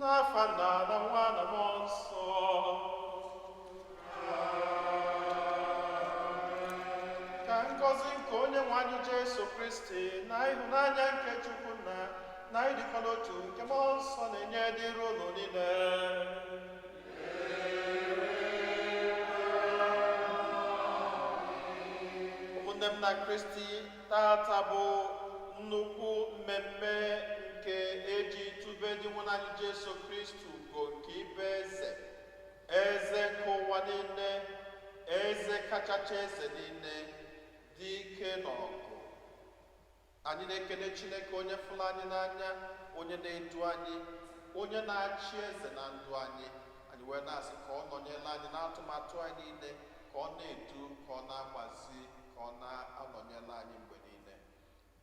N'afa Nna na Nwa na Mmụọ Nsọ. Ka ngọzi nke onye nwe anyị Jesu Kristi na ịhụnanya nke Chukwu Nna na ịdịkọ n'otu nke Mmụọ Nsọ na-enye dịrị unu niile. Ụmụnne m na Kristi, tata bụ nnukwu mmemme nke eji tube dị nwe anyị Jesu Kristi ugo nke ibe eze, eze nke ụwa niile, eze kachacha eze niile, dị ike n'ọgụ. Anyị na-ekele Chineke onye fụrụ anyị n'anya, onye na-edu anyị, onye na-achị eze na ndụ anyị. Anyị wee na-asị ka ọ nọnyere anyị n'atụmatụ anyị niile, ka ọ na-edu, ka ọ na-agbazi, ka ọ na-anọnyere anyị mgbe niile.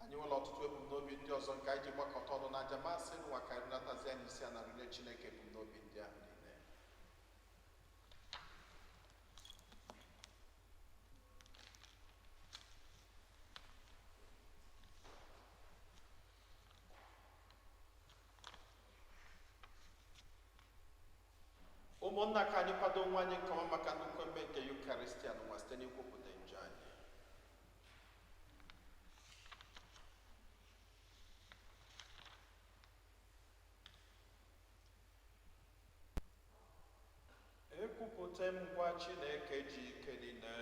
Anyị nwere ọtụtụ ebumnobi ndị ọzọ nke anyị ji gbakọta ọnụ n'aja masị n'ụwa ka anyị natazi anyị isi a na rụnye Chineke ebumnobi ndị ahụ niile. Ụmụnna, ka anyị kwado onwe anyị nke ọma maka nnukwu emme nke Yukaristia n'ụwa site n'ikwupụta njọ anyị. Ekwupụta m ngwa Chineke ji ike niile.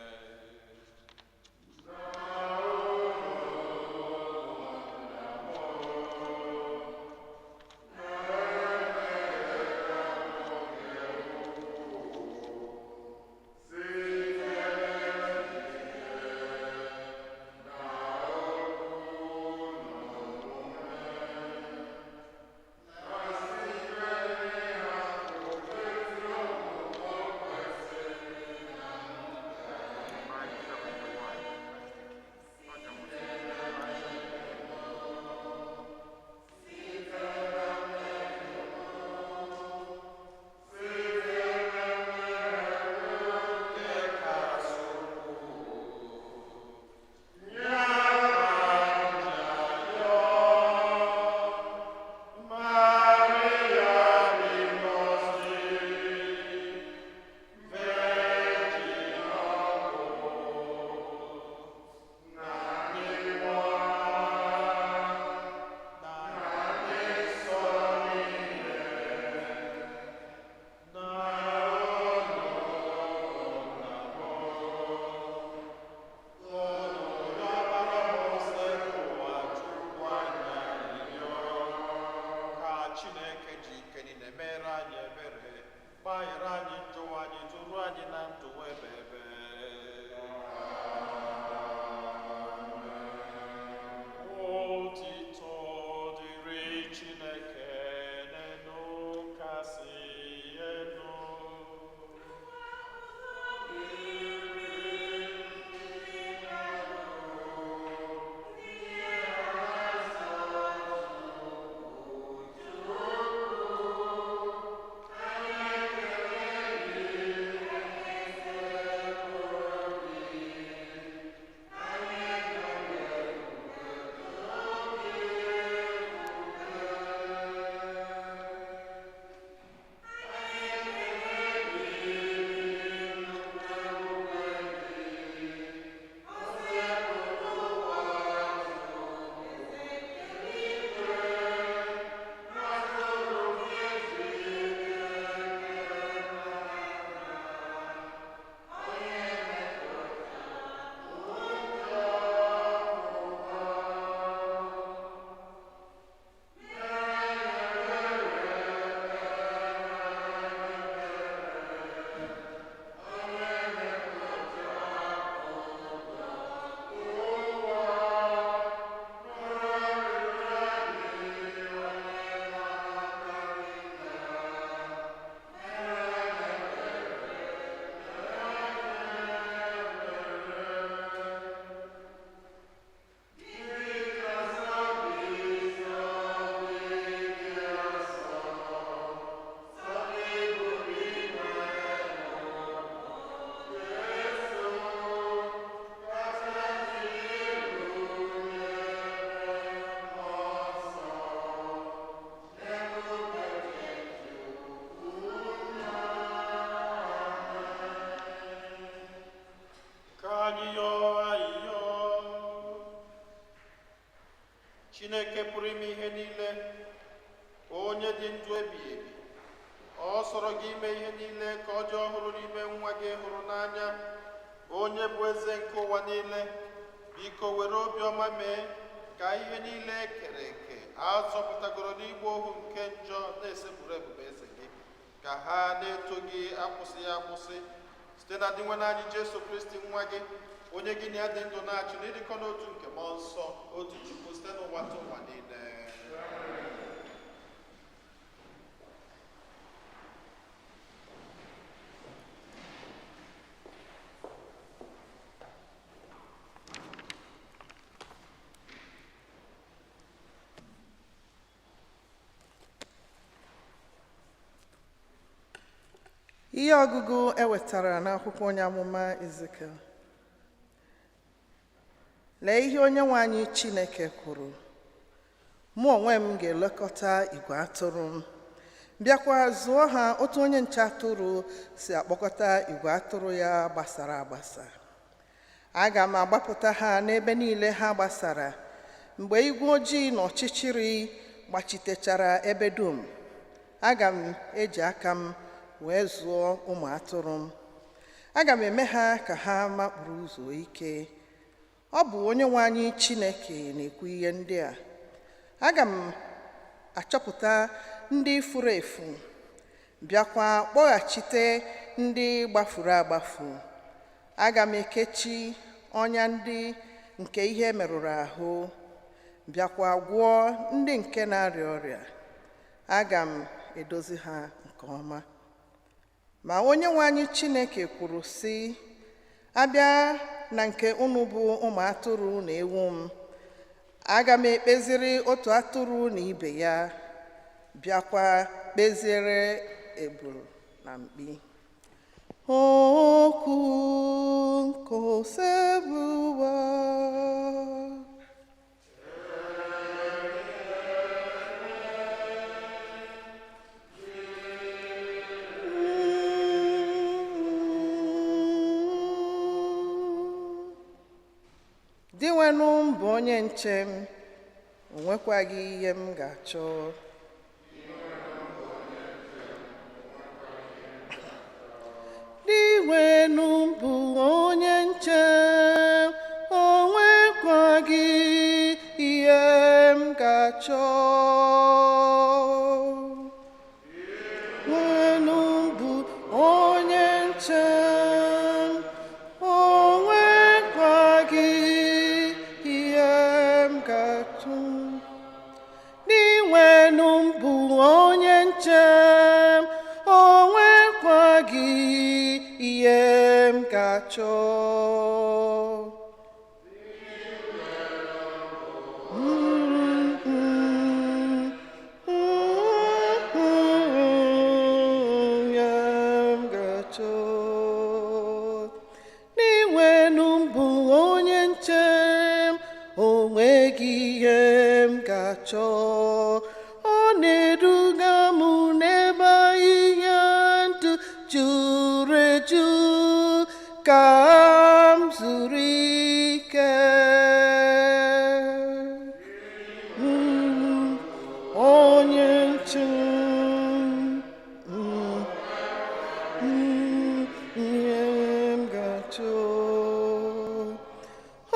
Chineke ji ike niile mere anyị ebere, gbaghara anyị njọ anyị, duru anyị na ndụ ebe ebe. Otito dịrị Chineke n'elu kasị elu. Amen. Ọ sọrọ gị ime ihe niile ka ọ dị ọhụrụ n'ime nwa gị hụrụ n'anya, onye bụ eze nke ụwa niile. Biko were obiọma mee ka ihe niile e kere eke a zọpụtagoro n'igba ohu nke njọ na-esekpuru ebube eze gị, ka ha na-eto gị akwụsịghị akwụsị, site na Dinwenụ anyị Jesu Kristi nwa gị, onye gị na ya dị ndụ na-achị n'ịdịkọ n'otu nke Mmụọ Nsọ, otu Chukwu, site n'ụwa tụ ụwa niile. Ihe ọgụgụ e wetara n'akwụkwọ onye amụma Ezekiel. Lee ihe Onyenwe anyị Chineke kwuru: Mụ onwe m ga-elekọta igwe atụrụ m, bịakwa zụọ ha otu onye nche atụrụ si akpọkọta igwe atụrụ ya gbasara agbasa. Aga m agbapụta ha n'ebe niile ha gbasara, mgbe igwe ojii na ọchịchịrị gbachitechara ebe dum. Aga m eji aka m wee zụọ ụmụ atụrụ m. Aga m eme ha ka ha makpụrụ zuo ike. Ọ bụ Onyenwe anyị Chineke na-ekwu ihe ndị a. Aga m achọpụta ndị furu efu, bịakwa kpọghachite ndị gbafuru agbafu. Aga m ekechi ọnya ndị nke ihe merụrụ ahụ, bịakwa gwọọ ndị nke na-arịa ọrịa. Aga m edozi ha nke ọma. Ma Onyenwe anyị Chineke kwuru sị, abịa na nke unu bụ ụmụ atụrụ na ewu m, aga m ekpeziri otu atụrụ na ibe ya, bịakwa kpeziere ebulu na mkpi. Okwu nke Osebụwa. Dinwenụ m bụ onye nche m, o nwekwaghị ihe m ga-achọ. Dinwenụ m bụ onye nche m, o nwekwaghị ihe m ga-achọ. Dinwenụ m bụ onye nche m, o nwekwaghị ihe m ga-achọ. Dinwenụ m bụ onye nche m, o nwekwaghị ihe m ga-achọ. Ihe m ga-achọ. Dinwenụ m bụ onye nche m, o nweghị ihe m ga-achọ. Ọ na-eduga m n'ebe ahịhịa ndụ juru eju, ka m zuru ike. Onye nche m, ihe m ga-achọ.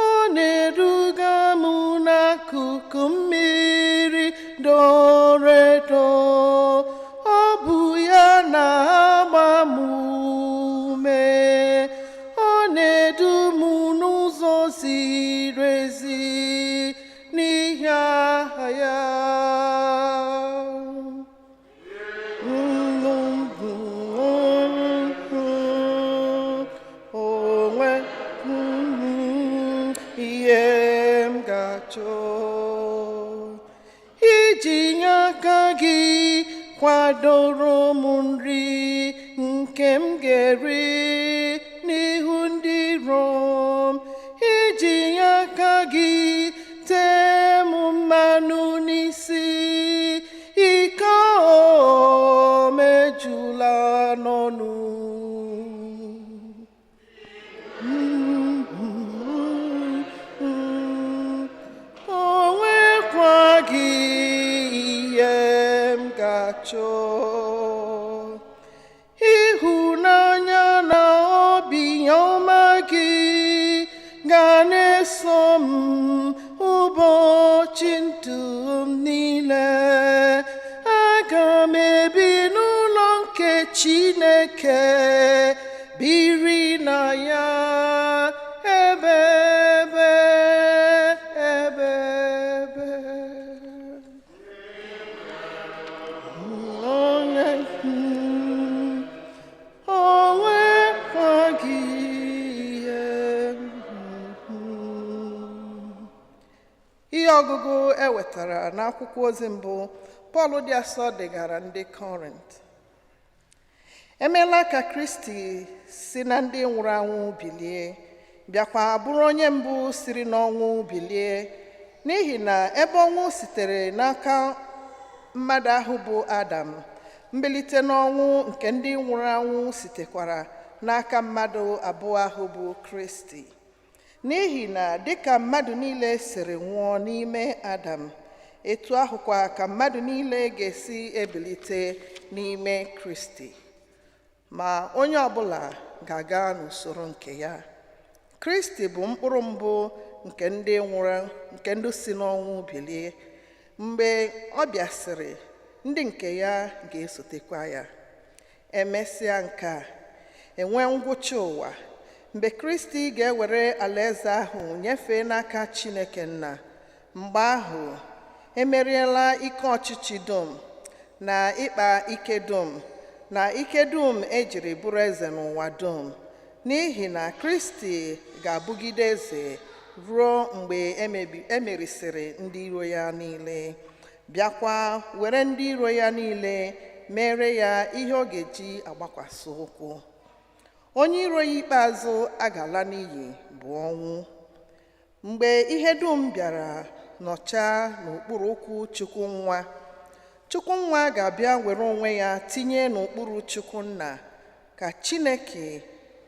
Ọ na-eduga m n'akụkụ mmiri doro edo. Ọ bụ ya na-agba m ume. Ọ na-edu m n'ụzọ ziri ezi n'ihi aha ya. Onwe ihe m ga-achọ. Iji nye aka gị kwadoro m nri nke m ga-eri n'ihu ndị iro m. Iji nye aka gị tee m mmanụ n'isi, iko m ejula n'ọnụ. O nwekwaghị ihe m ga-achọ. Chineke biri na ya ebe ebe ebe ebe. Onye o nwekwaghị ihe. Ihe ọgụgụ e wetara n'akwụkwọ ozi mbụ Pọl dị asọ degara ndị Kọrint. Emeela ka Kristi si na ndị nwụrụ anwụ bilie, bịakwa bụrụ onye mbụ siri n'ọnwụ bilie, n'ihi na ebe ọnwụ sitere n'aka mmadụ ahụ bụ Adam, mbilite n'ọnwụ nke ndị nwụrụ anwụ sitekwara n'aka mmadụ abụọ ahụ bụ Kristi. N'ihi na dịka mmadụ niile siri nwụọ n'ime Adam, etu ahụkwa ka mmadụ niile ga-esi ebilite n'ime Kristi. Ma onye ọbụla ga-aga n'usoro nke ya. Kristi bụ mkpụrụ mbụ nke ndị nwụrụ, nke ndị si n'ọnwụ bilie. Mgbe ọ bịasịrị, ndị nke ya ga-esotekwa ya. Emesịa nke a, enwee ngwụcha ụwa, mgbe Kristi ga-ewere alaeze ahụ nyefee n'aka Chineke Nna. Mgbe ahụ, emeriela ike ọchịchị dum na ịkpa ike dum na ike dum ejiri bụrụ eze n'ụwa dum, n'ihi na Kristi ga-abụgide eze ruo mgbe emerisịrị ndị iro ya niile, bịakwa were ndị iro ya niile mere ya ihe ọ ga-eji agbakwasị ụkwụ. Onye iro ya ikpeazụ agala n'iyi bụ ọnwụ. Mgbe ihe dum bịara nọchaa n'okpuru ụkwụ Chukwu Nwa, Chukwu Nwa ga-abịa were onwe ya tinye n'okpuru Chukwu Nna, ka Chineke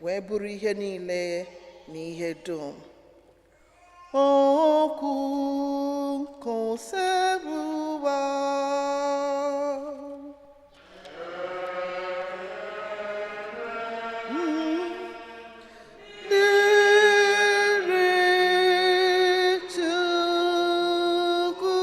wee bụrụ ihe niile na ihe dum. Okwu nke Osebụwa. Dịrị Chukwu.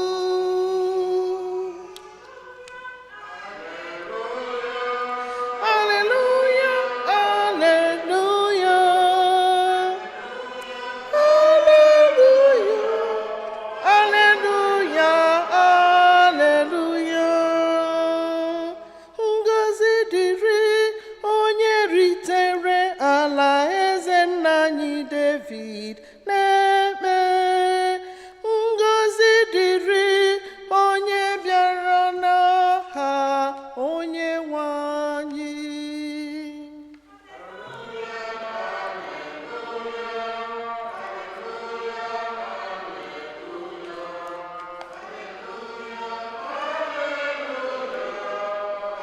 Hallelujah, hallelujah, hallelujah, hallelujah, hallelujah. Ngọzi dịrị onye ritere ala eze nna anyị David na-ekpe. Ngọzi dịrị onye bịara n'aha onye nwe anyị.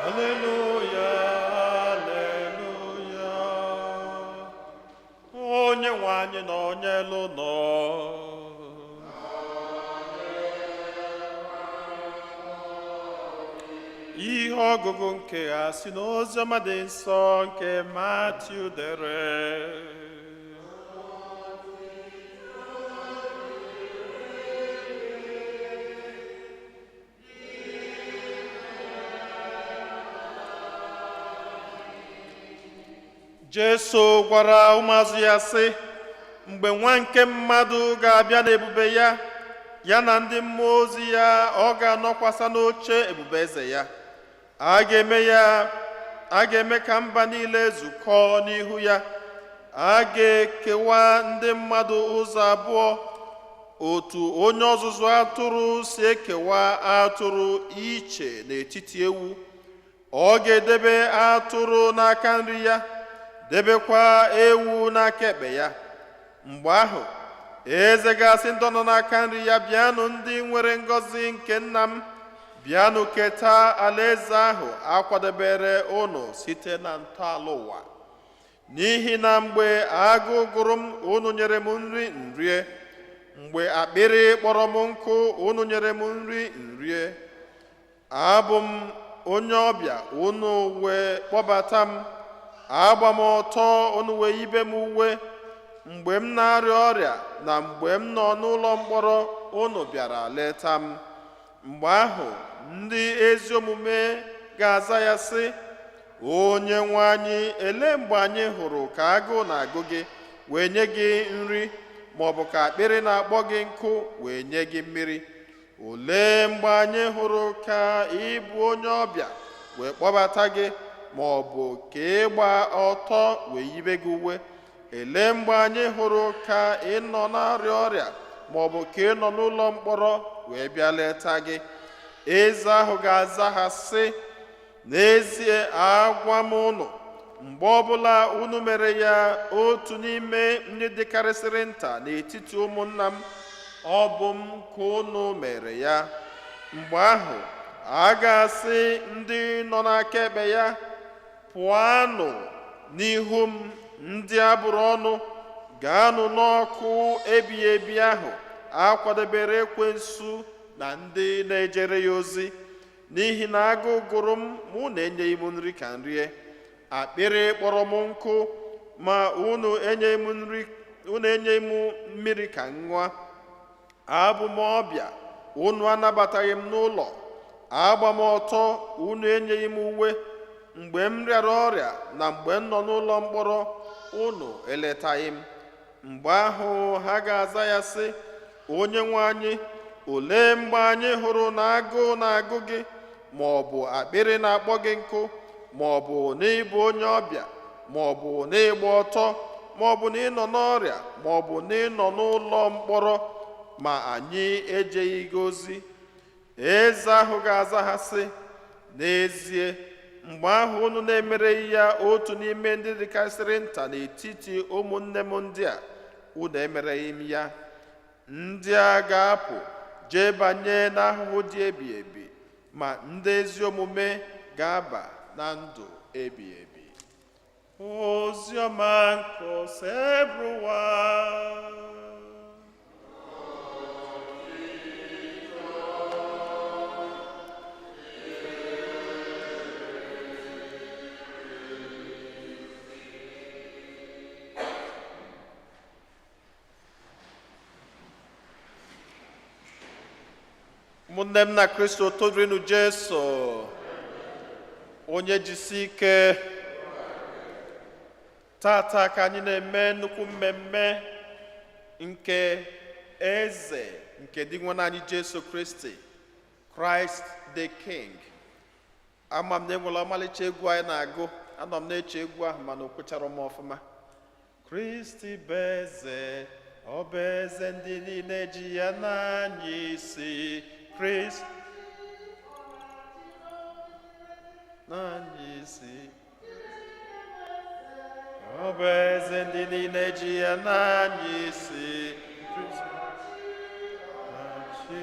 Haleluya, haleluya. Onye nwe anyị na onye elu nọ. Ihe ọgụgụ nke a si n'oziọma dị nsọ nke Matiu dere. Jesu gwara ụmụazụ ya sị, mgbe nwa nke mmadụ ga-abịa n'ebube ya, ya na ndị mmụọ ozi ya, ọ ga-anọkwasa n'oche ebube eze ya. A ga-eme ya a ga-eme ka mba niile zukọọ n'ihu ya. A ga-ekewa ndị mmadụ ụzọ abụọ, otu onye ọzụzụ atụrụ si ekewa atụrụ iche n'etiti ewu. Ọ ga-edebe atụrụ n'aka nri ya, debekwa ewu n'aka ekpe ya. Mgbe ahụ, eze ga-asị ndị nọ n'aka nri ya, bịanụ ndị nwere ngọzi nke nna m, bịanụ keta alaeze ahụ akwadebere unu site na ntọala ụwa. N'ihi na mgbe agụụ gụrụ m, unu nyere m nri nrie. Mgbe akpịrị kpọrọ m nkụ, unu nyere m nri nrie. Abụ m onye ọbịa, unu wee kpọbata m. Agba m ọtọ, unu wee yibe m uwe. Mgbe m na-arịa ọrịa na mgbe m nọ n'ụlọ mkpọrọ, unu bịara leta m. Mgbe ahụ, ndị ezi omume ga-aza ya sị, Onye nwe anyị, elee mgbe anyị hụrụ ka agụụ na-agụ gị wee nye gị nri, ma ọ bụ ka akpịrị na-akpọ gị nkụ wee nye gị mmiri? Olee mgbe anyị hụrụ ka ị bụ onye ọbịa wee kpọbata gị, ma ọ bụ ka ị gba ọtọ wee yibe gị uwe? Elee mgbe anyị hụrụ ka ị nọ na-arịa ọrịa, ma ọ bụ ka ị nọ n'ụlọ mkpọrọ wee bịa leta gị? Eze ahụ ga-aza ha sị, n'ezie agwa m unu, mgbe ọbụla unu mere ya otu n'ime ndị dịkarịsịrị nta n'etiti ụmụnna m, ọ bụ m ka unu mere ya. Mgbe ahụ a ga-asị ndị nọ n'aka ekpe ya, pụanụ n'ihu m, ndị abụrụ ọnụ, gaanụ n'ọkụ ebighị ebi ahụ a kwadebere ekwensu na ndị na-ejere ya ozi. N'ihi na agụụ gụrụ m, ma unu enyeghị m nri ka m rie; akpịrị kpọrọ m nkụ, ma unu enyeghị m nri, unu enyeghị m mmiri ka m ṅụọ. Abụ m ọbịa, unu anabataghị m n'ụlọ; agba m ọtọ, unu enyeghị m uwe. Mgbe m rịara ọrịa na mgbe m nọ n'ụlọ mkpọrọ, unu eletaghị m. Mgbe ahụ ha ga-aza ya sị, Onye nwe anyị, olee mgbe anyị hụrụ na agụụ na-agụ gị, ma ọ bụ akpịrị na-akpọ gị nkụ, ma ọ bụ na ịbụ onye ọbịa, ma ọ bụ na ịgba ọtọ, ma ọ bụ na ịnọ n'ọrịa, ma ọ bụ na ịnọ n'ụlọ mkpọrọ, ma anyị ejeghị gị ozi? Eze ahụ ga-aza ha sị, n'ezie, mgbe ahụ unu na-emereghị ya otu n'ime ndị dịkarịsịrị nta n'etiti ụmụnne m ndị a, unu emereghị m ya. Ndị a ga-apụ jee banye n'ahụhụ dị ebi ebi, ma ndị ezi omume ga-aba na ndụ ebi ebi. Oziọma nke Osebụrụwa. Ụmụnne m na Kristo, todurinu Jesu. Onye jisi ike. Tata ka anyị na-eme nnukwu mmemme nke eze nke Dinwenụ anyị Jesu Kristi, Christ the King. Ama m na enwere ọmalịcha egwu anyị na-agụ. Anọ m na-eche egwu ahụ, mana o kwechara m ọfụma. Kristi bụ eze, ọ bụ eze, ndị niile ji ya n'anya isi. Kristi n'anya isi, ọ bụ eze, ndị niile ji ya n'anya isi. Kristi na-achị,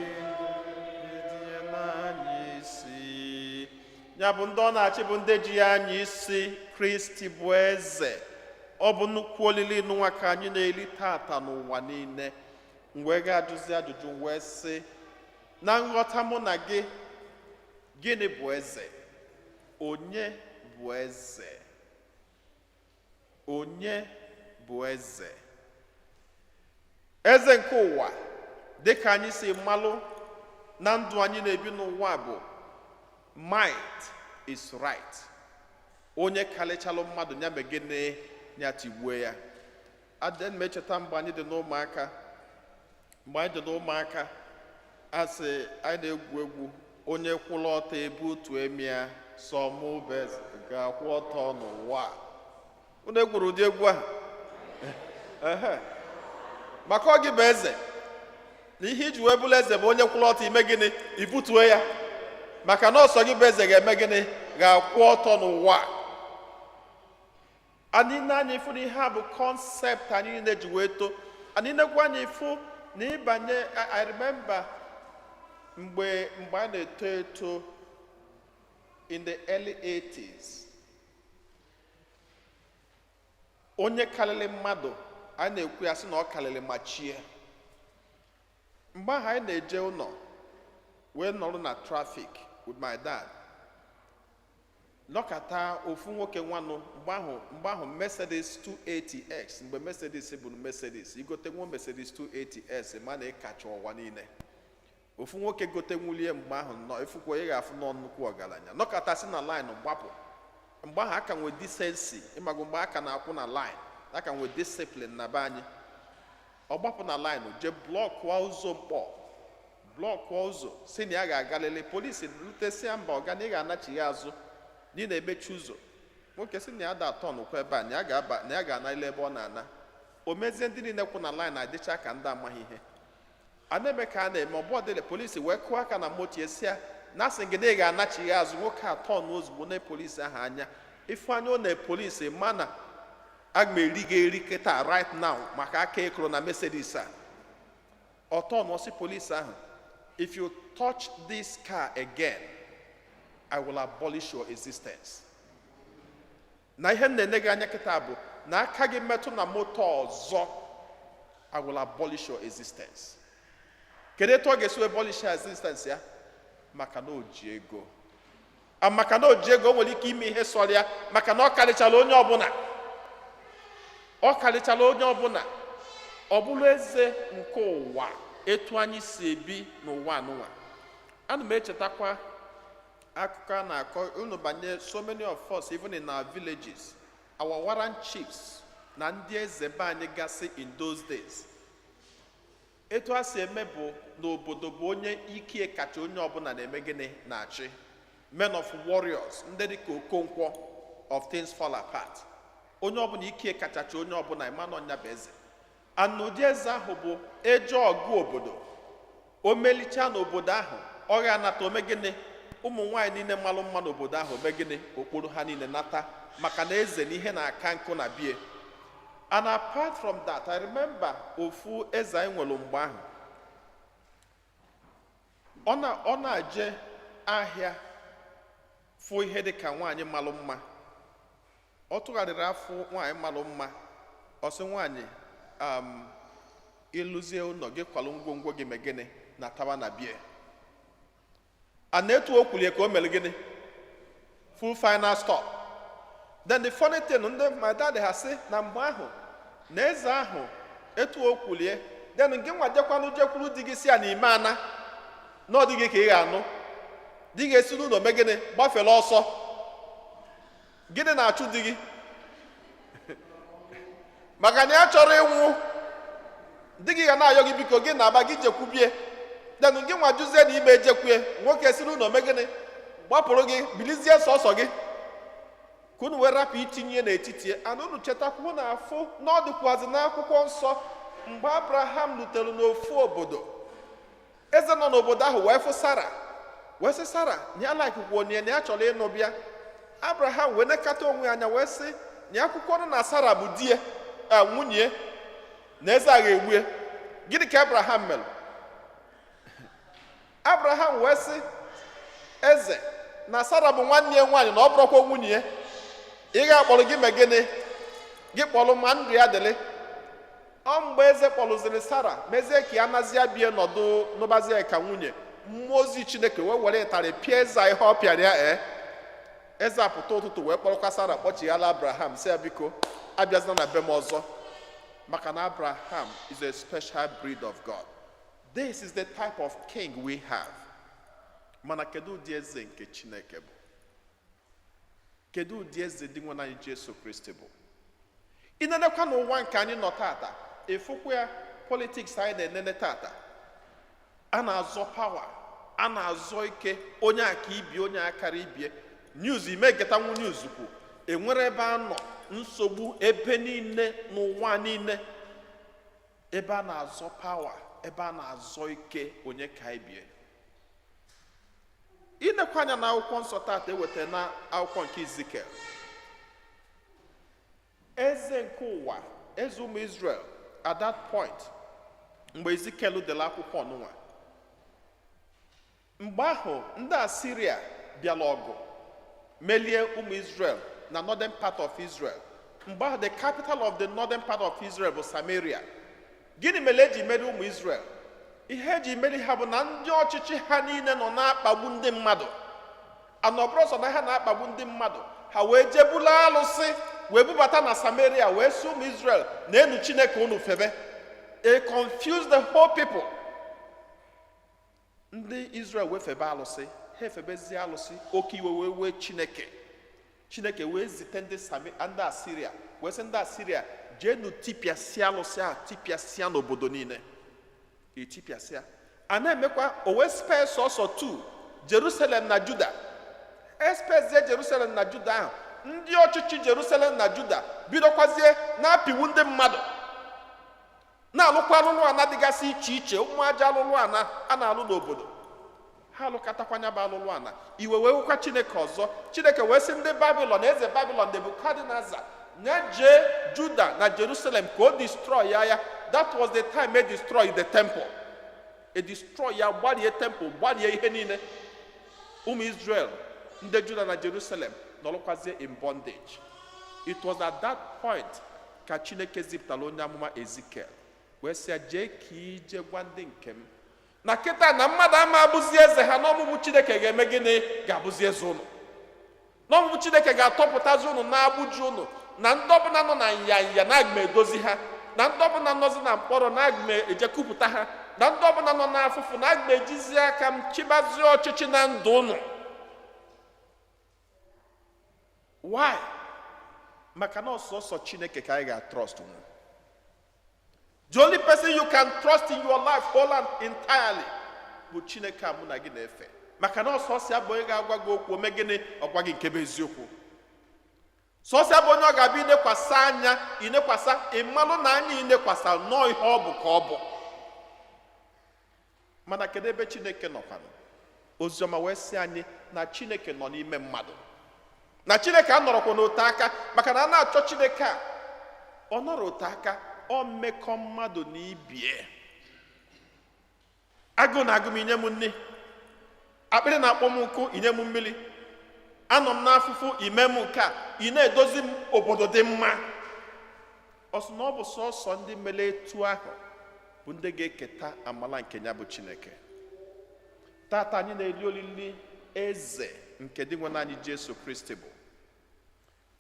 ndị ji ya n'anya isi. Ya bụ, ndị ọ na-achị bụ ndị ji ya anya isi. Kristi bụ eze. Ọ bụ nnukwu olili nwa ka anyị na-eli tata n'ụwa niile. M wee ga-ajụzi ajụjụ wee sị, na nghọta mụ na gị, gịnị bụ eze? Onye bụ eze? Onye bụ eze? Eze nke ụwa, dịka anyị si malụ na ndụ anyị na-ebi n'ụwa, bụ might is right. Onye kalịchalụ mmadụ ya mee gịnị? Ya tigbue ya. Adị m echeta mgbe anyị dị n'ụmụaka, mgbe anyị dị n'ụmụaka, asị anyị na-egwu egwu onye kwụrụ ọtọ ebe otu emia sọ mụ bụ eze ga-akwụ ọtọ n'ụwa a. Unu egwuru ụdị egwu ahụ? Ehe. Maka ọ gị bụ eze, na ihe iji wee bụrụ eze bụ onye kwụrụ ọtọ ime gịnị? Ibutue ya, maka na ọsọ gị bụ eze ga-eme gịnị? Ga-akwụ ọtọ n'ụwa a. Anyị na-anya ịfụ na ihe a bụ concept anyị niile ji wee too. Anyị nekwa anya ịfụ na ịbanye. I remember mgbe a na-eto eto in the early 80s, onye karịrị mmadụ a na-ekwu ya sị na ọ karịrị ma chie. Mgbe ahụ anyị na-eje ụlọ wee nọrọ na traffic with my dad, nọkata ofu nwoke nwanụ mgbe ahụ Mercedes 280S, mgbe Mercedes bụ Mercedes, igote nwa Mercedes 280S ma na ịkacha ụwa niile. Ofu nwoke gote nwulie mgbe ahụ nọ efukwa, ị ga-afụ nọ nnukwu ọgaranya. Nọkata si na line gbapụ. Mgbe ahụ aka nwee decency, ịmago, mgbe aka na-akwụ na line, aka nwee discipline na be anyị. Ọ gbapụ na line, jee blockụọ ụzọ mkpọ, blockụọ ụzọ, si na ya ga-agalele. Polisi rutesia, mba, ọga, na ị ga-anachighi azụ na ị na-emechi ụzọ. Nwoke si na ya da atọ nụkwa ebe a, na ya ga-aba, na ya ga-analile ebe ọ na-ana. O mezie, ndị niile kwụ na line adịcha ka ndị amaghị ihe a na-eme ka a na-eme. Ọbụ ọdịle, polisi wee kụọ aka na moto ya, si ya na asị gị na ị ga-anachighi azụ. Nwoke atọ n'ozugbo na polisi ahụ anya ifu anya ọ na polisi ma na aga m eri gị eri kịta, right now, maka aka ịkụrụ na Mercedes a. Ọtọ n'ọsị polisi ahụ, "If you touch this car again, I will abolish your existence." Na ihe m na-ene gị anya kịta bụ na aka gị metụ na moto ọzọ, I will abolish your existence. Kedu etu ọ ga-esi wee abolish your existence ya? Maka na o ji ego. A maka na o ji ego, o nwere ike ime ihe sọrọ ya, maka na ọ karịchara onye ọbụla, ọ karịchara onye ọbụla. Ọ bụrụ eze nke ụwa, etu anyị si ebi n'ụwa anụnwa. Ana m echetakwa akụkọ a na-akọ unu banye so many of us, even in our villages, our warrant chiefs na ndị eze be anyị gasị in those days. Etu a si eme bụ n'obodo bụ onye ike kacha onye ọbụla na-eme gịnị? Na-achị. Men of warriors, ndị dịka Okonkwo of Things Fall Apart. Onye ọbụla ike kachacha onye ọbụla, ịma na ọnya bụ eze. And ụdị eze ahụ bụ eje ọgụ obodo, o melichaa n'obodo ahụ, ọ ga-anata, ome gịnị? Ụmụ nwaanyị niile malụ mma n'obodo ahụ, ome gịnị? Okporo ha niile nata, maka na eze na ihe na-aka nkụ na bie. And apart from that, I remember ofu eze anyị nwere mgbe ahụ, ọ na-eje ahịa, fụ ihe dị ka nwaanyị malụ mma. Ọ tụgharịrị afụ nwaanyị malụ mma, ọ sị nwaanyị, ịlụzie ụlọ gị, kwalụ ngwongwo gị, mee gịnị, na tawa na bie. A na-etu o kwulie ka o mere gịnị? Full final stop. Then the funny thing, ndị my dad ha sị na mgbe ahụ na eze ahụ, etu o kwulie, then gị nwa jekwanụ jekwuru di gị, si ya na ime ana na ọ dịghị ka ị ga-anụ di ga-esi n'ụlọ mee gịnị? Gbafere ọsọ. Gịnị na-achụ di gị? Maka na ya chọrọ ịnwụ. Di gị ga na-ayọ gị, biko, gị na-aba gị jekwubie. Then gị nwa jụzie na ime ejekwue. Nwoke si n'ụlọ mee gịnị? Gbapụrụ gị, bilizie sọsọ gị, ka unu wee rapụ itinye n'etiti. Ana unu chetakwu na afụ na ọ dịkwazị n'akwụkwọ nsọ, mgbe Abraham lutere n'ofu obodo, eze nọ n'obodo ahụ wee fụ Sara, wee sị Sara na ya laikikwa onye na ya chọrọ ịnụ bịa. Abraham wee nekata onwe ya anya, wee sị na akwụkwọ nọ na Sara bụ di ya, nwunye, na eze agha egbue. Gịnị ka Abraham mere? Abraham wee sị eze na Sara bụ nwanne ya nwaanyị, na ọ bụrụkwa nwunye ya. Ị ga-akpọrọ gị mee gịnị? Gị kpọrọ ma ndụ ya dịrị. Ọ mgbe eze kpọrụziri Sara, mezie ka ya nazie bie, nọdụ nụbazie ka nwunye, mmụọ ozi Chineke wee were ịtarị pịa eze a ihe ọ pịara ya. Ee, eze apụta ụtụtụ wee kpọrọkwa Sara kpọchighala Abraham, sị ya, biko, abịazina na be m ọzọ, maka na Abraham is a special breed of God. This is the type of king we have. Mana kedu ụdị eze nke Chineke bụ? Kedu ụdị eze dị nwe anyị Jesu Kristi bụ? Ịnenekwa n'ụwa nke anyị nọ tata, ịfụkwa ya, politics anyị na-enene tata, a na-azọ power, a na-azọ ike, onye aka ibie, onye akara ibie. News ime getanwu news kwu enwere ebe a nọ nsogbu ebe niile n'ụwa niile, ebe a na-azọ power, ebe a na-azọ ike, onye ka ibie. Inekwa anya na akwụkwọ nsọ tata eweta na akwụkwọ nke Ezekiel, eze nke ụwa, eze ụmụ Israel at that point mgbe Ezekiel dere akwụkwọ ọnụnwa. Mgbe ahụ ndị Asiria bịara ọgụ melie ụmụ Israel na northern part of Israel. Mgbe ahụ the capital of the northern part of Israel bụ Samaria. Gịnị mere eji meri ụmụ Israel? Ihe eji meri ha bụ na ndị ọchịchị ha niile nọ na-akpagbu ndị mmadụ. Anọbụrụ sọ na ha na-akpagbu ndị mmadụ, ha wee jebula alụsị wee bubata na Samaria, wee sị ụmụ Israel na enu Chineke unu febe. A confuse the whole people. Ndị Israel wee febe alụsị, ha efebezie alụsị. Oke iwe wee wee Chineke. Chineke wee sị, Chineke wee zite ndị ndị Asiria, wee sị ndị Asiria jeenu tipịasịa alụsị ahụ, tipịasịa n'obodo niile, etipịasịa. A na-emekwa o wee spee sọsọ 2 Jerusalem na Juda. Espezie Jerusalem na Juda ahụ, ndị ọchịchị Jerusalem na Juda bidokwazie na-apịwu ndị mmadụ, na-alụkwa alụlụ ana dịgasị iche iche, ụmụ aja alụlụ ana a na-alụ n'obodo ha, alụkọtakwanya bụ alụlụ ana. Iwe wee wekwa Chineke ọzọ. Chineke wee sị ndị Babilọn, eze Babilọn Nebukadneza, ya jee Juda na Jerusalem ka o destroy ya. That was the time e destroy the temple, e destroy ya, gbarie temple, gbarie ihe niile. Ụmụ Israel, ndị Juda na Jerusalem nọrọkwazie in bondage. It was at that point ka Chineke zipụtara onye amụma Ezikiel wee sị ya jee ka ije gwa ndị nke m na kịta na mmadụ ama abụzi eze ha, n'ọmụmụ Chineke ga-eme gịnị? Ga-abụzi eze ụnụ. N'ọmụmụ Chineke ga-atọpụtazi ụnụ na-agbụji ụnụ, na ndị ọbụla nọ na nyanya na aga m edozi ha, na ndị ọbụla nọzi na mkpọrọ na aga m ejekupụta ha, na ndị ọbụla nọ n'afụfụ na aga m ejizi aka m chịbazie ọchịchị na ndụ ụnụ. Why? Maka na ọsọsọ Chineke ka anyị ga-trust nwu. The only person you can trust in your life whole and entirely bụ Chineke a mụ na gị na-efe. Maka na ọsọsọ ya bụ onye ga-agwa gị okwu, ome gịnị? Ọgwa gị nke bụ eziokwu. Sọsọ ya bụ onye ọ ga-abịa inekwasa anya, inekwasa, ịmalụ na anya inekwasa nnọọ ihe ọ bụ ka ọ bụ. Mana kedu ebe Chineke nọkwanụ? Oziọma wee sị anyị na Chineke nọ n'ime mmadụ, na Chineke anọrọkwa n'ote aka. Maka na a na-achọ Chineke a, ọ nọrọ ote aka, ọ mmekọ mmadụ na ibie. Agụụ na-agụ m, inye m nri. Akpịrị na-akpọ m nkụ, inye m mmiri. Anọ m n'afụfụ, ime m nke a, ị na-edozi m obodo dị mma. Ọ sị na ọ bụ sọsọ ndị mere etu ahụ bụ ndị ga-eketa amala nke ya bụ Chineke. Tata anyị na-eli olili eze nke Dinwenụ anyị Jesu Kristi bụ.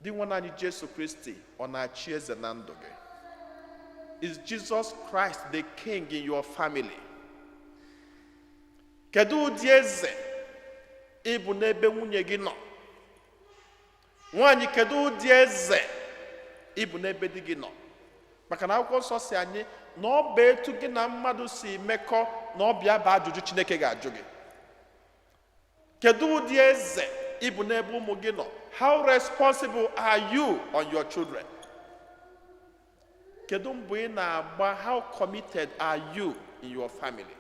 Dinwenụ anyị Jesu Kristi ọ na-achị eze na ndụ gị? Is Jesus Christ the king in your family? Kedu ụdị eze ị bụ n'ebe nwunye gị nọ? Nwaanyị, kedu ụdị eze ị bụ n'ebe di gị nọ? Maka na akwụkwọ nsọ si anyị na ọ bụ etu gị na mmadụ si mekọ na ọ bịa bụ ajụjụ Chineke ga-ajụ gị. Kedu ụdị eze ị bụ n'ebe ụmụ gị nọ? How responsible are you on your children? Kedu mbọ ị na-agba? How committed are you in your family?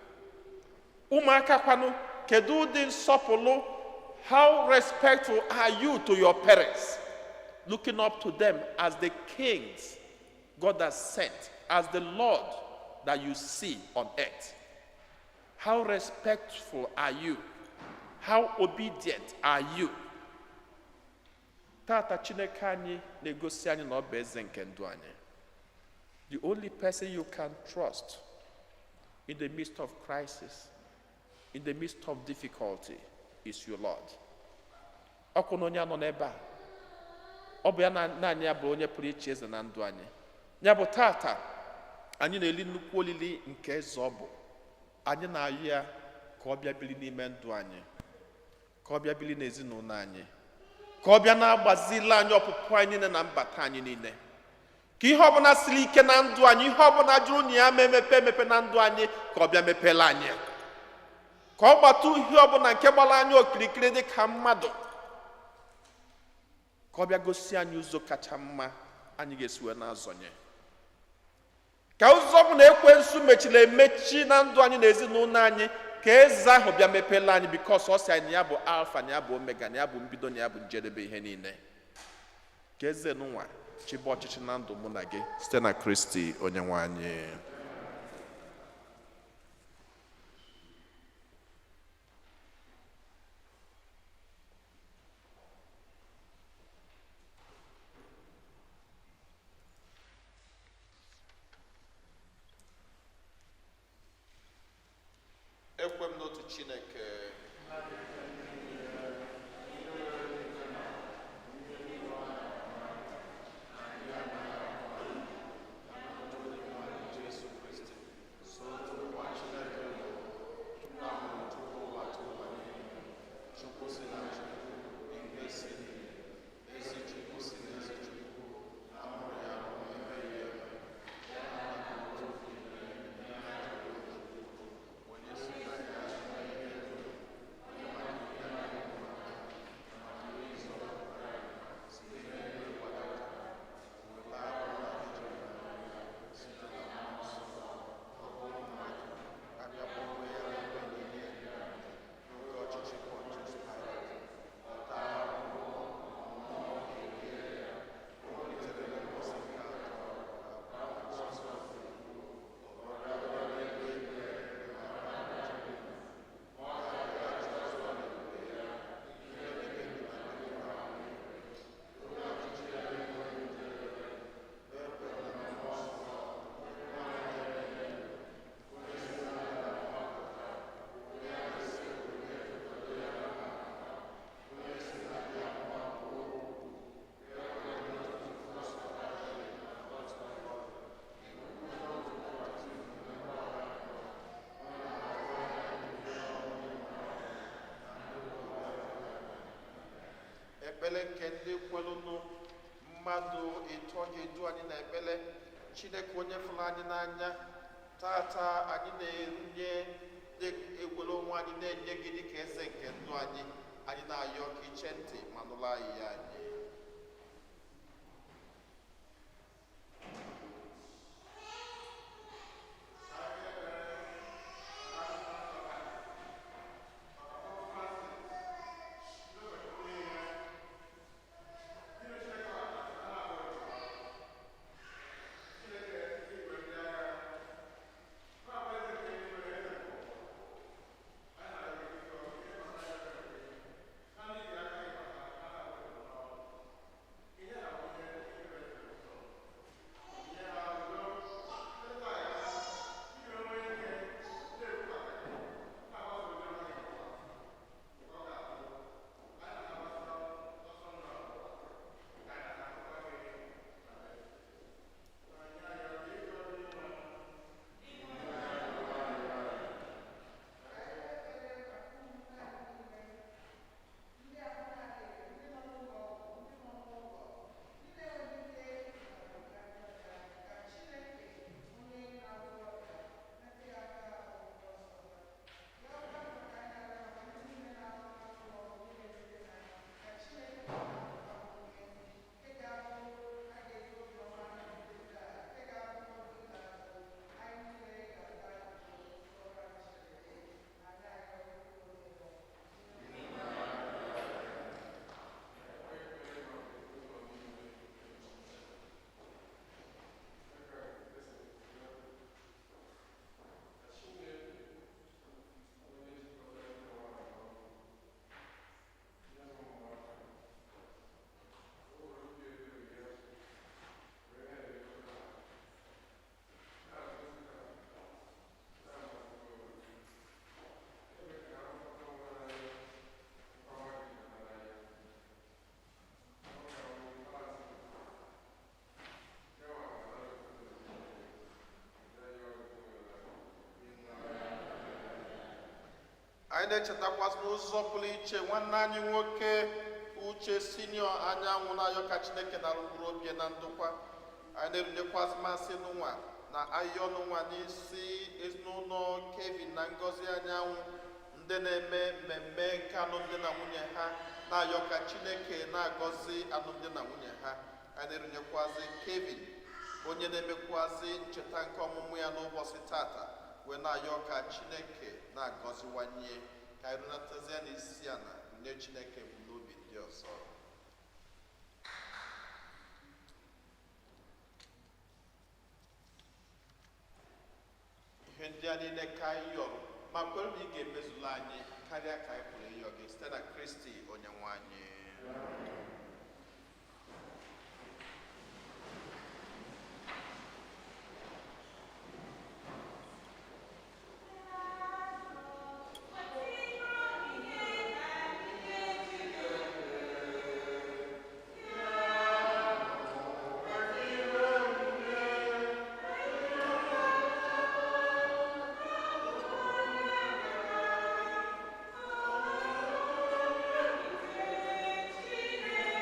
Ụmụaka kwanụ, kedu ụdị nsọpụrụ? How respectful are you to your parents, looking up to them as the kings God has sent, as the Lord that you see on earth? How respectful are you? How obedient are you? Tata Chineke anyị na-egosi anyị na ọ bụ eze nke ndụ anyị. The only person you can trust in the midst of crisis, in the midst of difficulty, is your Lord. Ọkwụ na onye nọ n'ebe a, ọ bụ ya na naanị ya bụ onye pụrụ ichi eze na ndụ anyị. Ya bụ tata anyị na-eli nnukwu olili nke eze ọ bụ. Anyị na-ayọ ya ka ọ bịa biri n'ime ndụ anyị, ka ọ bịa biri n'ezinụlọ anyị, ka ọ bịa na-agbazili anyị ọpụpụ anyị niile na mbata anyị niile, ka ihe ọbụla siri ike na ndụ anyị, ihe ọbụla jụrụ na ya ma emepe emepe na ndụ anyị, ka ọ bịa mepela anyị, ka ọ gbata ihe ọbụla nke gbara anyị okirikiri dị ka mmadụ, ka ọ bịa gosi anyị ụzọ kacha mma anyị ga-esi wee na-azọnye, ka ụzọ ọbụla ekwensu mechiri emechi na ndụ anyị na ezinụlọ anyị, ka eze ahụ bịa mepela anyị. Because ọ sị anyị na ya bụ Alfa, na ya bụ Omega, na ya bụ mbido, na ya bụ njedebe ihe niile. Ka eze nụnwa chịba ọchịchị na ndụ mụ na gị, site na Kristi onye nwe anyị. Ekwe m n'otu Chineke, Jesu Kristi, so otu nwa Chineke bụ, nna mụrụ tupu ụwa tụ ụwa niile, Chukwu si na Chukwu, ihe si n'ihe, ezi. Ekpele nke ndị kwelụnụ mmadụ ịtọ ga-edu anyị na ekpele. Chineke onye fụrụ anyị n'anya, tata anyị na-enye ewere onwe anyị na-enye gị dịka eze nke ndụ anyị. Anyị na-ayọ ka iche ntị ma nụrụ anyị ya anyị. Anyị na-echetakwazị n'ụzọ pụrụ iche nwanne anyị nwoke Uche Sinio Anyanwụ na-ayọ ka Chineke nara mkpụrụ obi na ndokwa. Anyị na-erunyekwazị masị n'ụwa na ayọ n'ụwa n'isi ezinụlọ Kevin na Ngozi Anyanwụ, ndị na-eme mmemme nke alụmdi na nwunye ha, na-ayọ ka Chineke na-agọzi alụmdi na nwunye ha. Anyị na-erunyekwazị Kevin onye na-emekwazị ncheta nke ọmụmụ ya n'ụbọchị tata, wee na-ayọ ka Chineke na-agọziwanye. Ka anyị runatazie n'isi ala nye Chineke ebumnobi ndị ọzọ. Ihe ndị a niile ka anyị yọrọ ma kwere na ị ga-emezulu anyị karịa ka anyị pụrụ ịyọ gị site na Kristi onyenwe anyị. Chineke.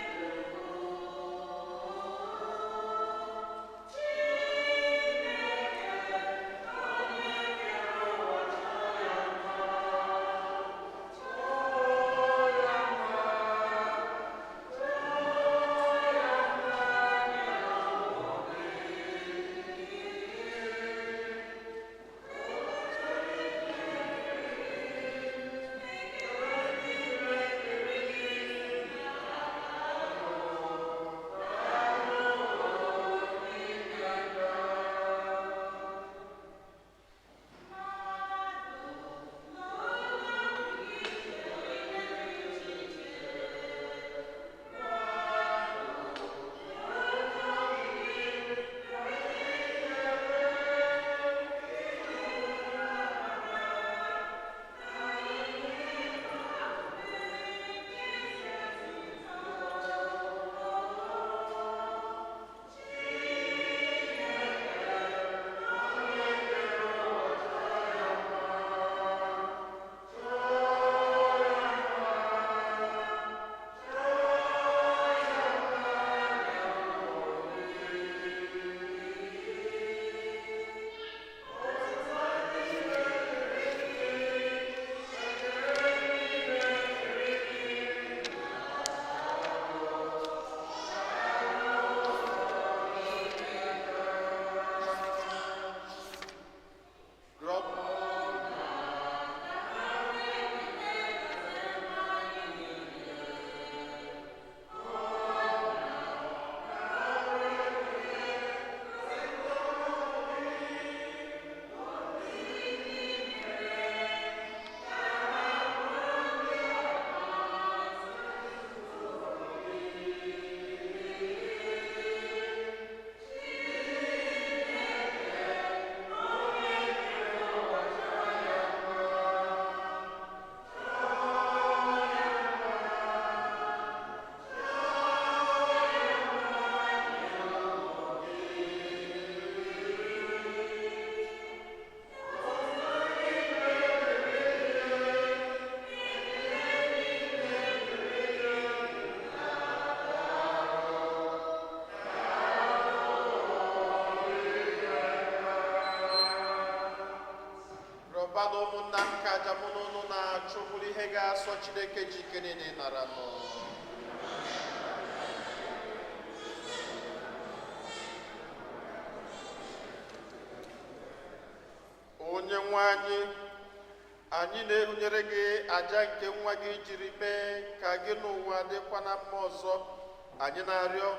Na ụmụnna m, ka aja mụ na unu na-achụ bụrụ ihe ga-asọ Chineke ji ike niile nara nụ. Onye nwe anyị, anyị na-ehunyere gị aja nke nwa gị jiri mee ka gị n'ụwa dịkwa na mma ọzọ. Anyị na-arịọ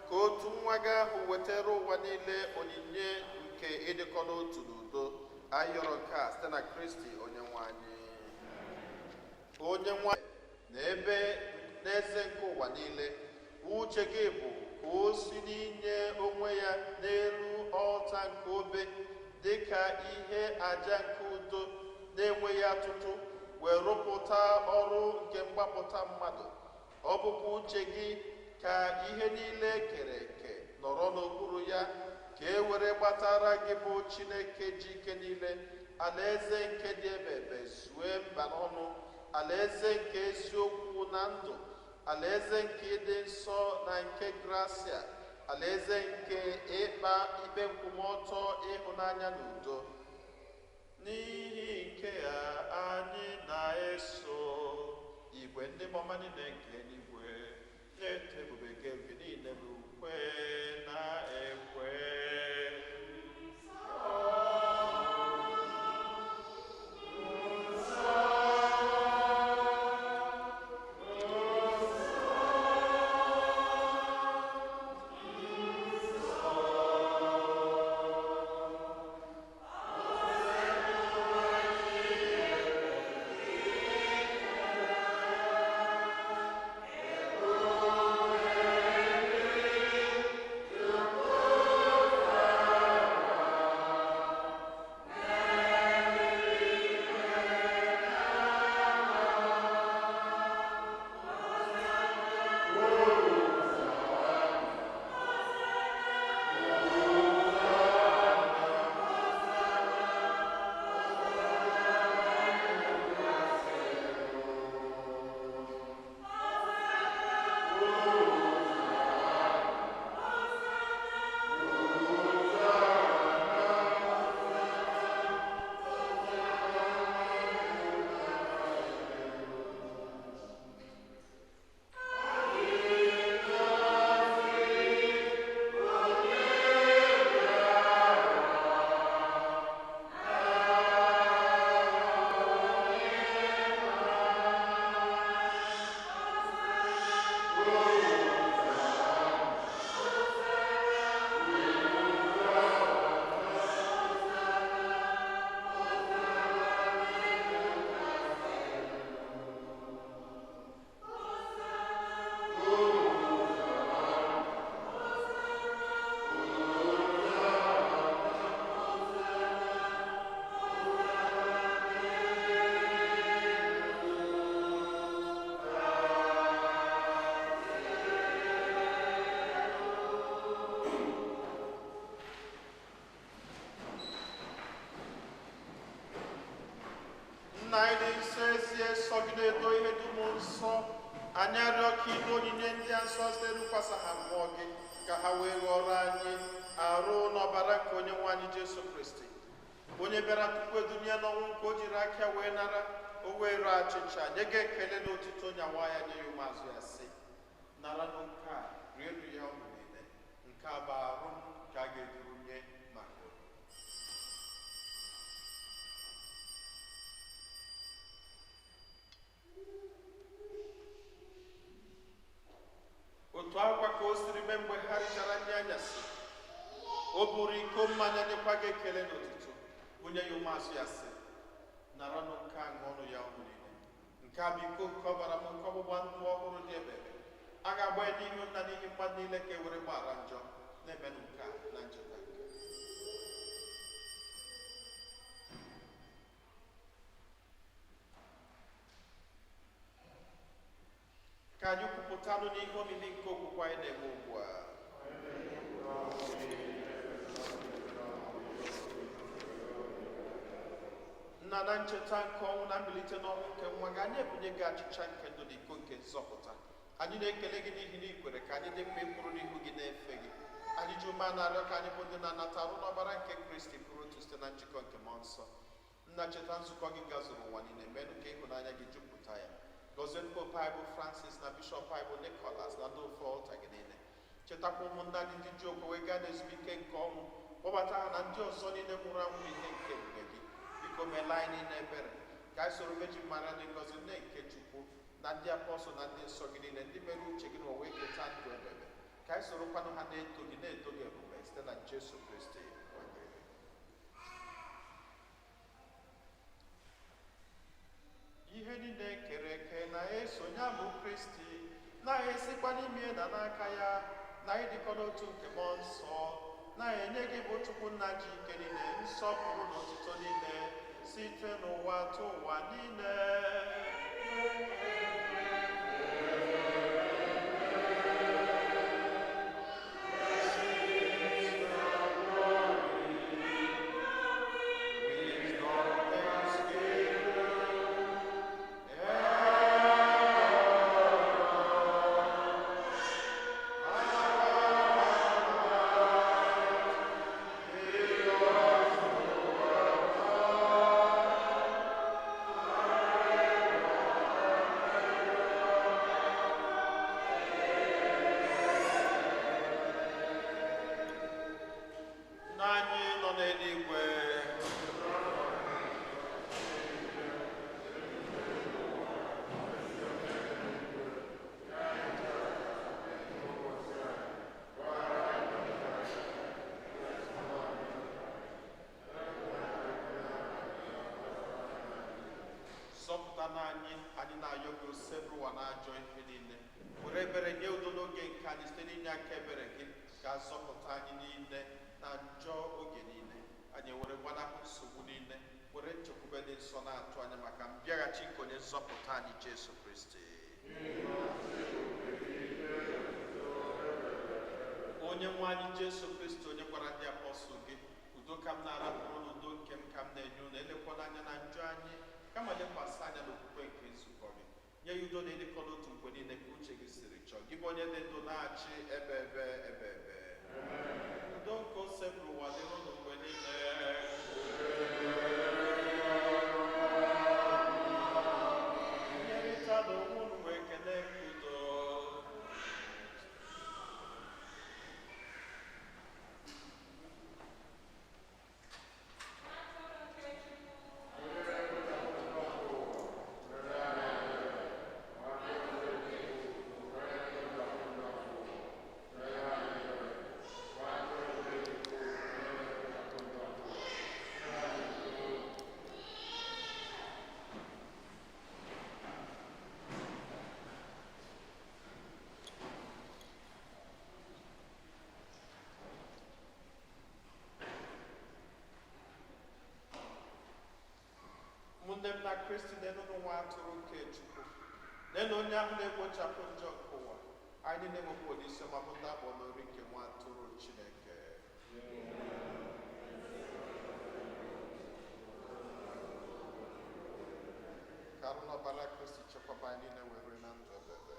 ka otu nwa gị ahụ wetara ụwa niile onyinye nke ịdịkọ n'otu n'udo. Anyị yọrọ nke a site na Kristi onye nwe anyị. Onye nwe na ebe n'eze nke ụwa niile, uche gị bụ ka o si n'inye onwe ya n'elu ọta nke obe dị ka ihe aja nke udo na-enweghị atụtụ wee rụpụta ọrụ nke mgbapụta mmadụ. Ọ bụkwa uche gị ka ihe niile kere eke nọrọ n'okpuru ya, ka e were gbatara gị bụ Chineke ji ike niile alaeze nke dị ebebe zue mba n'ọnụ, alaeze nke eziokwu na ndụ, alaeze nke ịdị nsọ na nke grasia, alaeze nke ịkpa ikpe nkwụmọtọ, ịhụnanya na udo. N'ihi nke a anyị na-eso igwe ndị mmụọ niile nke eluigwe na-eto ebube gị oge niile bụ ukwe na ekwe. Nna anyị dị nsọ, ezie nsọ gị na-edo ihe dum nsọ. Anyị arịọ ka ide onyinye ndị a nsọ site n'ịkwasa ha mmụọ gị, ka ha wee ghọrọ anyị arụ n'ọbara nke onye nwe anyị Jesu Kristi, onye bịara tupu edunye n'ọnwụ nke o jiri aka wee nara. O wee rụọ achịcha nye gị ekele na otuto, nyawa ya nye ya ụmụazụ ya sị: nara nke a, rienu ya unu niile, nke a bụ arụ m ka a ga-eduru nye maka unu. Otu akwa ka o siri mee mgbe ha richara nri anyasị, o buru iko mmanya nyekwa gị ekele n'ụtụtụ, bunye ya ụmụazụ ya sị: naranụ nke a, ṅụọnụ ya unu niile, nke a bụ iko nke ọbara m nke ọgbụgba ndụ ọhụrụ dị ebebe. A ga-agba ya n'ihu nna n'ihi mmadụ niile ka e were gbaghara njọ. Na-emenụ nke a na ncheta nke. Ka anyị kwupụtanụ n'ihe omimi nke okwukwe anyị na-eme ugbu a. Nna, na ncheta nke ọnwụ na mbilite n'ọnwụ nke nwa gị, anyị ebunye gị achịcha nke ndụ na iko nke nzọpụta. Anyị na-ekele gị n'ihi na i kwere ka anyị dị mma ịkwụrụ n'ihu gị na-efe gị. Anyị ji ume na-arịọ ka anyị bụ ndị na-anata arụ n'ọbara nke Kristi bụrụ otu site na njikọ nke mmụọ nsọ. Nna, cheta nzukọ gị gazuru ụwa niile, menụ ka ịhụnanya gị jupụta ya. Gọzie Pope anyị bụ Francis na Bishọp anyị bụ Nicholas na ndị ofe ọlta gị niile. Chetakwa ụmụnna anyị ndị ji okwe wee gaa n'ezumike nke ọnwụ, kpọbata ha na ndị ọzọ niile nwụrụ anwụ n'ihe nke ebube gị. Biko meela anyị niile ebere, ka anyị soro Virgin Maria dị ngọzi, nne nke Chukwu, na ndị apọstụl na ndị nsọ gị niile, ndị mere uche gị na wee keta ndụ ebebe. Ka anyị sorokwanụ ha na-eto gị, na-eto gị ebube site na Jesu Kristi nwa gị. Ihe niile kere eke na-esonye abụ Kristi, na-esikwa n'ime na n'aka ya, na ịdịkọ n'otu nke Mmụọ Nsọ, na-enye gị bụ Chukwu Nna ji ike niile nsọpụrụ na otuto niile site n'ụwa tụ ụwa niile. Wisdom, thanksgiving. Nna anyị nọ n'eluigwe, zọpụta anyị, anyị na-ayọ gị, osebụrụwa na ajọ ihe niile. Were ebere nye udo n'oge nke anyị site n'inye aka ebere gị, ka zọpụta anyị niile na njọ oge niile. Anyị were gbanahụ nsogbu niile, were nchekwube dị nsọ na-atụ anya maka mbịaghachi nke onye nzọpụta anyị Jesu Kristi. Onye nwe anyị Jesu Kristi, onye gwara ndị apọstụl gị, udo ka m na-arapụrụ unu, udo nke m ka m na-enye unu, elekwana anya na njọ anyị, kama lekwasị anya n'okwukwe nke nzukọ gị. Nye ya udo na ịdịkọ n'otu mgbe niile ka uche gị siri chọọ, gị bụ onye dị ndụ na-achị ebe ebe ebe ebe. Udo nke ose bụrụ ụwa dịrị unu mgbe niile. Nyerịta n'onwe unu wee kelee nke udo. Ụmụnne m na Kristi, na-enunu nwa atụrụ nke Chukwu, nenu onye ahụ na-ekpochapụ njọ nke ụwa. Anyị niile nwekwa olise ma bụ ndị akpọ n'ori nke nwa atụrụ Chineke. Ka arụ n'ọbara Kristi chekwaba anyị niile wee rue na ndụ ebebe.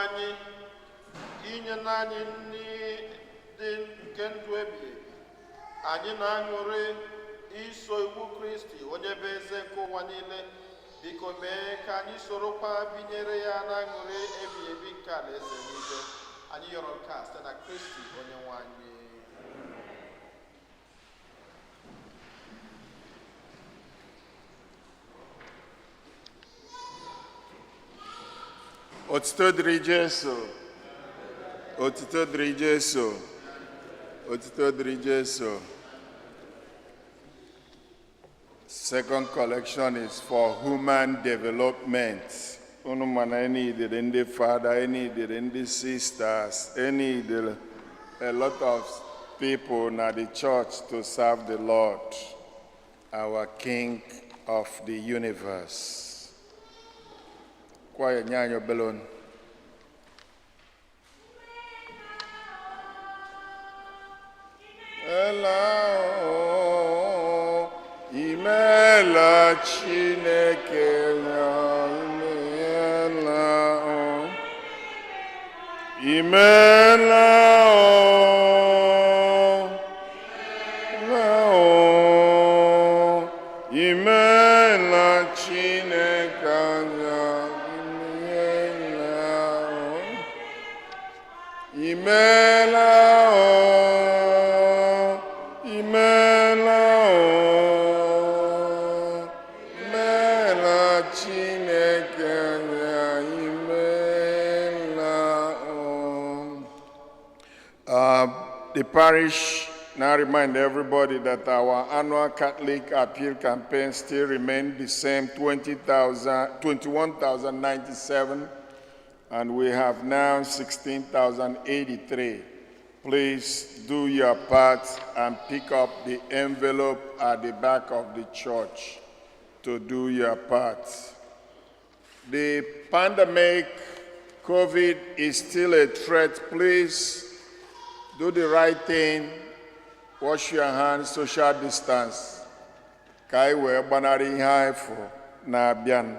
Anyị inye anyị nri dị nke ndụ ebighị ebi. Anyị na-aṅụrị iso iwu Kristi, onye bụ eze nke ụwa niile. Biko mee ka anyị sorokwa binyere ya na aṅụrị ebighị ebi nke alaeze niile. Anyị yọrọ nke a site na Kristi onye nwe anyị. Otuto dịrị Jesu. Otuto dịrị Jesu. Otuto dịrị Jesu. Second collection is for human development. Unu mana anyị ndị father, anyị ndị sisters, anyị a lot of people na the church to serve the Lord, our King of the universe. Choir, nye anyị obele onu. Ela o, imela Chineke na imela o, imela o, la o, imela Chineke anya, imela o. Imela o, imela o, imela Chineke anya, imela o. The parish now remind everybody that our annual Catholic appeal campaign still remains the same, 20,000 21,097, and we have now 16,083. Please do your part and pick up the envelope at the back of the church to do your part. The pandemic, COVID, is still a threat. Please do the right thing. Wash your hands, social distance. Ka anyị wee gbanarị ihe anyị fụ na-abịa.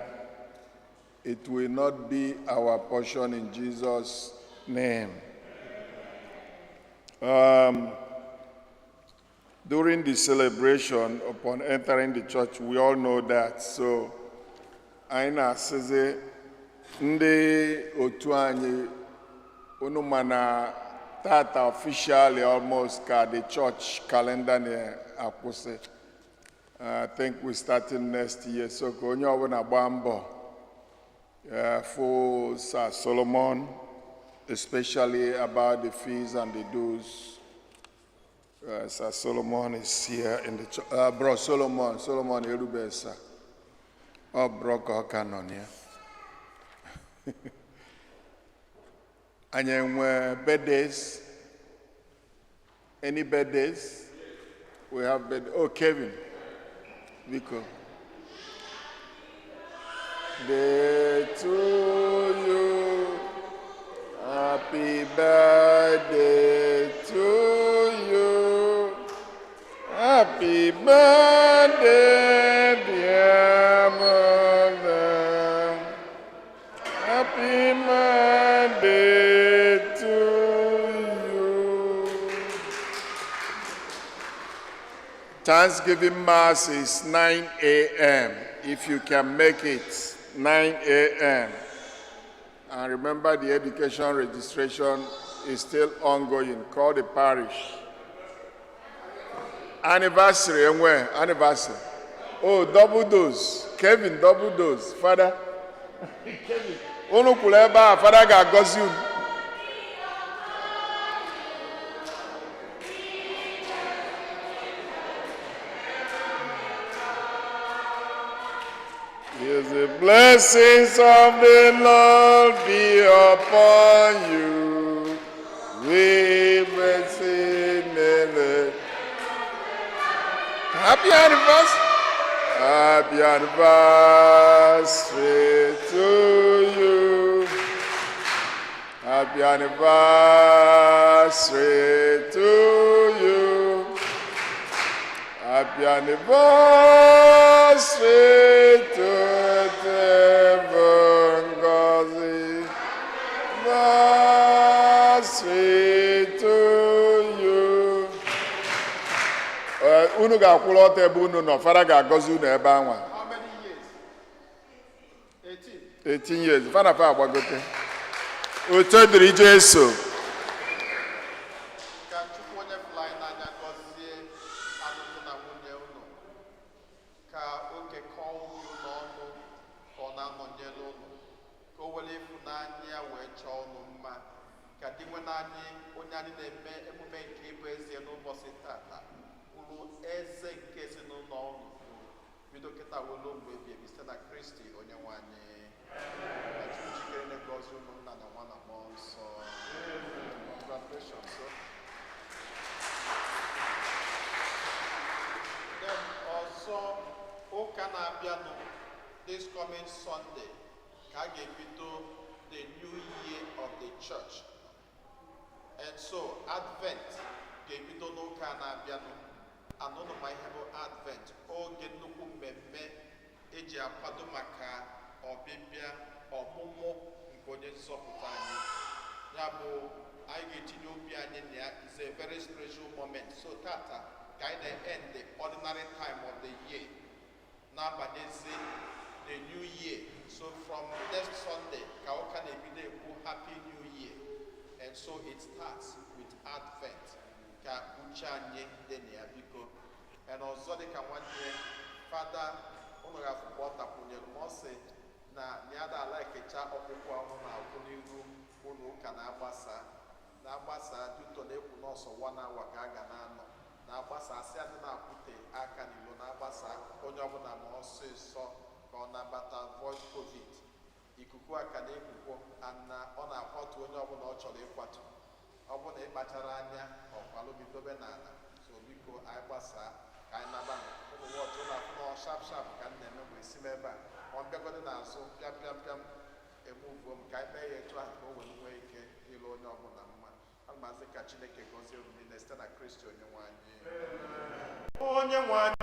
It will not be our portion in Jesus' name. During the celebration, upon entering the church, we all know that. So, anyị na-asịzi ndị otu anyị, unu ma na tata officially almost ka the church calendar na-akwụsị. I think we're starting next year. So ka onye ọbụla gbaa mbọ for Sir Solomon, especially about the fees and the dues. Sir Solomon is here in the church. Bro Solomon, Solomon erube, sir. Ọ bro ka ọ ka nọ na ya. Anyị enwe birthdays? Any birthdays? We have birthday. Oh, Kevin. Biko. Day to you. Happy birthday to you. Happy birthday, dear mother. Happy birthday to you. Thanksgiving Mass is 9 a.m. If you can make it, 9 a.m. And remember, the education registration is still ongoing. Call the parish. Anniversary, enwe anniversary. Oh, double dose. Kevin, double dose. Father. Kevin. Unu kwuru ebe a, Father ga-agọzi unu. Yes, the blessings of the Lord be upon you. We bless in the Happy anniversary. Happy anniversary to you. Happy anniversary to you. Happy anniversary to Ngozi. Unu ga-akwụrụ ọtọ ebe unu nọ, fada ga-agọzi unu ebe anwa. How many years? 18. 18 years. Fada fa agbagote. Oto dịrị Jesu. Ka Chukwu onye fụrụ anyị n'anya gọzie alụmdi na nwunye unu, ka oke kọọ ubi unu ọnụ, ka ọ na-anọnyere unu, ka o were ịfụnanya ya wee chọọ unu mma, ka di nwe anyị, onye anyị na-eme emume nke ịbụ eze n'ụbọchị tata, bụrụ eze nke ezinụlọ unu bido kịta welu mgbe ebi ebi, site na Kristi onye nwe anyị. Ka Chukwu jikere na-egọzi unu, Nna na Nwa na Mmụọ Nsọ. Congratulations, sir. Then ọzọ, ụka na-abịanụ, this coming Sunday, ka a ga-ebido the new year of the church, and so Advent ga-ebido n'ụka na-abịanụ. Anụnụ ma ihe bụ Advent, oge nnukwu mmemme eji akwado maka ọbịbịa ọmụmụ nke onye nzọpụta anyị. Ya bụ, anyị ga-etinye obi anyị na ya. Is a very spiritual moment. So tata ka anyị na-end the ordinary time of the year, na-abanyezi the new year. So from next Sunday ka ụka na-ebido ekwu "Happy New Year", and so it starts with Advent. Ka uche anyị dị na ya, biko. And ọzọ, dịka nwanne fada ụnụ ga-afụ mgbe ọ takwunyere ma ọ sị na ya da ala ekecha ọkpụkpụ ọnụ na-akwụ n'iru ụlọ ụka na-agbasa na-agbasa duto na-ekwu nọọsụ one hour ka a ga na-anọ na-agbasa, asị adị na-akwute aka n'ilo na-agbasa, onye ọbụla ma ọsịsọ ka ọ nabata avoid COVID. Ikuku a ka na-ekuku ana ọ na-akwatu onye ọbụla ọ chọrọ ịkwatu. Ọ bụrụ na ị kpachara anya, ọkwalụ gị dobe n'ala. So biko, anyị gbasaa ka anyị naba. Ụmụ wọchị ụlọ akwụ nọ sharp sharp ka m na-eme mgbe esi m ebe a ma ọ bịagodo n'azụ pịam pịam pịam emuvuo m, ka anyị mee ya etu ahụ ka o wee nwee ike ịlụ onye ọbụla mma. Ana m asị ka Chineke gọzie unu niile site na Kristi onye nwe anyị. Onye nwe anyị.